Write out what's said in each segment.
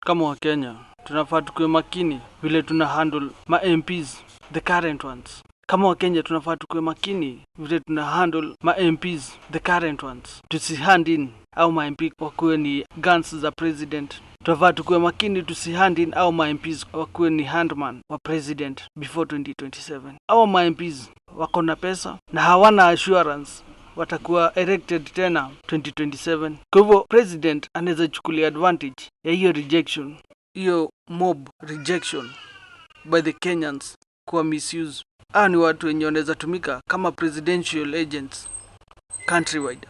Kama Wakenya tunafaa tukuwe makini vile tuna handle ma MPs, the current ones. Kama Wakenya tunafaa tukuwe makini vile tuna handle ma MPs, the current ones. Tusihand in au ma MP wakuwe ni guns za president. Tunafaa tukuwe makini tusihand in au ma MPs wakuwe ni handman wa president before 2027. Au ma MPs wako na pesa na hawana assurance watakuwa elected tena 2027. Kwa hivyo president anaweza chukulia advantage ya hiyo rejection, hiyo mob rejection by the Kenyans kuwa misuse. Hawa ni watu wenye wanaweza tumika kama presidential agents countrywide.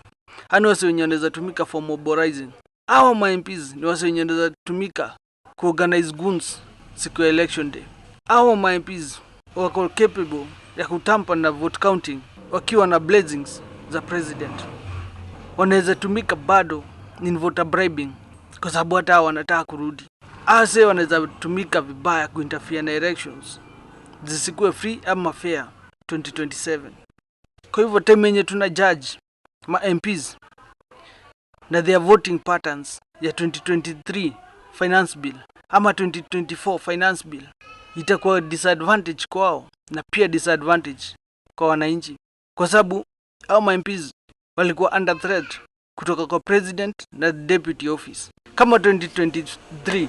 Hawa ni wase wenye wanaweza tumika for mobilizing. Hawa ma MPs ni wase wenye wanaweza tumika kuorganize goons siku ya election day. Hawa ma MPs wako capable ya kutamper na vote counting wakiwa na blessings za president. Wanaweza tumika bado in voter bribing kwa sababu hata hao wanataka kurudi. Ase wanaweza tumika vibaya kuinterfere na elections zisikuwe free ama fair 2027. Kwa hivyo time yenye tuna judge ma MPs na their voting patterns ya 2023 finance bill ama 2024 finance bill, itakuwa disadvantage kwao na pia disadvantage kwa wananchi, kwa sababu hao ma MPs walikuwa under threat kutoka kwa president na deputy office. Kama 2023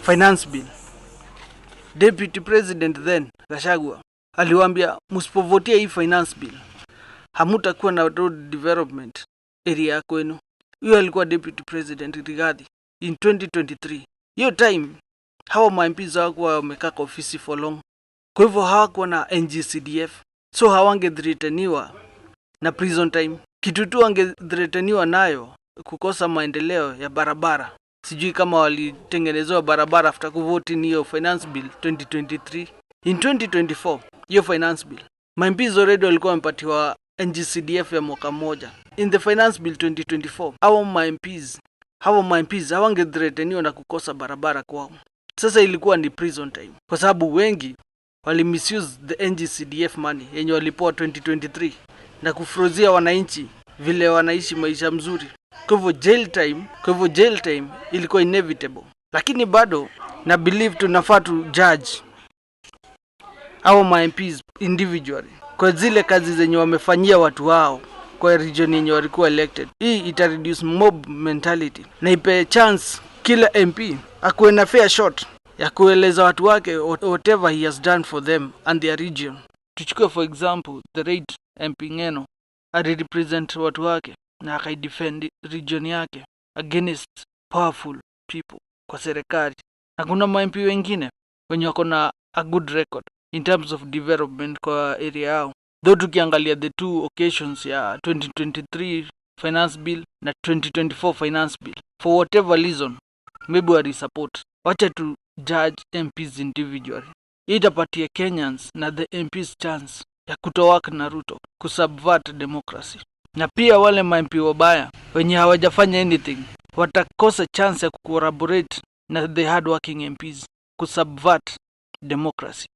finance bill, deputy president then Gachagua aliwaambia, msipovotia hii finance bill, hamutakuwa na road development area ya kwenu. Huyo alikuwa deputy president Rigathi in 2023. Hiyo time hawa ma MPs hawakuwa wamekaa kwa ofisi for long, kwa hivyo hawakuwa na NGCDF, so hawangethreateniwa na prison time. Kitu tu wangethreateniwa nayo, kukosa maendeleo ya barabara. Sijui kama walitengenezewa barabara after kuvote in hiyo finance bill 2023. In 2024 hiyo finance bill, ma MPs already walikuwa wamepatiwa NGCDF ya mwaka mmoja. In the finance bill 2024, hawa ma MPs hawangethreateniwa na kukosa barabara kwao. Sasa ilikuwa ni prison time, kwa sababu wengi wali misuse the NGCDF money yenye walipewa 2023 na kufrozia wananchi vile wanaishi maisha mzuri. Kwa hivyo jail time ilikuwa inevitable, lakini bado na believe tunafaa tu judge au ma MPs individually kwa zile kazi zenye wamefanyia watu wao kwa region yenye walikuwa elected. Hii ita reduce mob mentality na ipe chance kila MP akuwe na fair shot ya kueleza watu wake whatever he has done for them and their region. Tuchukue for example the late MP Ng'eno alirepresent watu wake na akaidefend region yake against powerful people kwa serikali, na kuna ma MP wengine wenye wako na a good record in terms of development kwa area yao. Though tukiangalia the two occasions ya 2023 finance bill na 2024 finance bill, for whatever reason maybe walisupport. Wacha tu judge MPs individually. Hii itapatia Kenyans na the MPs chance ya kutowork na Ruto kusubvert democracy, na pia wale ma MP wabaya wenye hawajafanya anything watakosa chance ya kucollaborate na the hardworking MPs kusubvert democracy.